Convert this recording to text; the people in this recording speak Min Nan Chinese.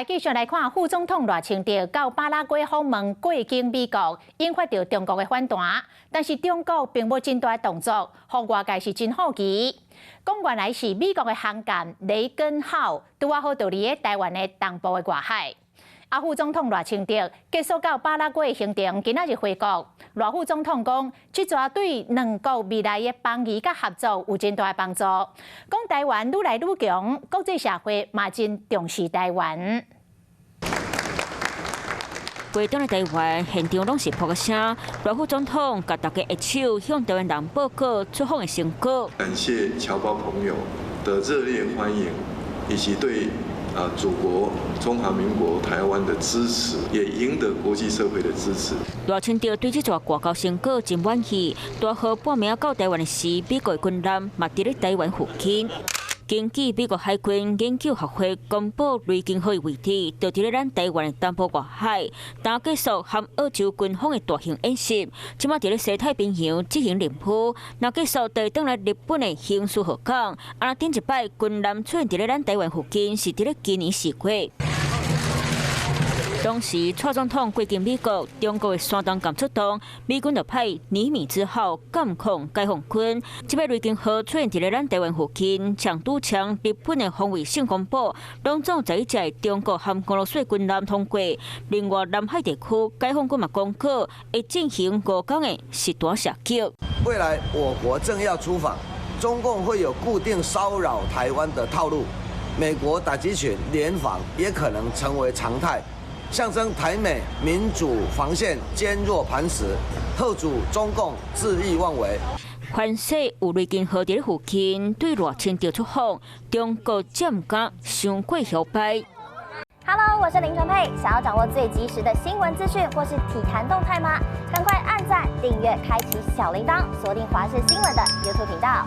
繼續來看，副總統賴清德到巴拉圭訪問過境美國，引發著中國的反彈。但是中國並無真大動作，予外界是真好奇。講原來是美國的航艦雷根號，拄仔好佇咧台灣的東部的外海。啊，副總統賴清德結束到巴拉圭的行程，今仔日回國。賴副總統講，這逝對兩國未來的邦誼佮合作有真大的幫助。講台灣愈來愈強，國際社會嘛真重視台灣。過中的台灣現場攏是噗仔聲，賴副總統共大家握手，向台灣人報告出訪的成果。感謝僑胞朋友的熱烈歡迎，以及對祖國中華民國台灣的支持，也贏得國際社會的支持。賴清德對這逝外交成果真滿意，大號半暝到台灣的時，美國軍艦嘛佇咧台灣附近。根據美國海軍研究學會公布，雷根號的位置就佇咧咱台灣的東部外海。當結束和澳洲軍方的大型演習，這馬佇咧西太平洋執行任務。若結束，就會轉來日本的行事號港。啊，頂一擺軍艦出現佇咧咱台灣附近，是佇咧今年4月。當時，蔡總統過境美國，中國的山東艦出動，美軍就派尼米茲號監控解放軍。這擺雷根號出現佇咧咱台灣附近，搶拄槍日本的防衛省公布，攏總11隻中國和俄羅斯軍艦通過。另外，南海地區解放軍嘛公告會進行5工的實彈射擊。未來我國政要出訪，中共會有固定騷擾台灣的套路，美國打擊群聯防也可能成為常態。象徵台美民主防線堅若磐石，嚇阻中共恣意妄為。凡說有雷根號佇咧附近對賴清德出訪，中國才毋敢傷過搖擺。 Hello，我是林純佩，想要掌握最及時的新聞資訊或是體壇動態嗎？趕快按讚、訂閱、開啟小鈴鐺，鎖定華視新聞的 YouTube 頻道。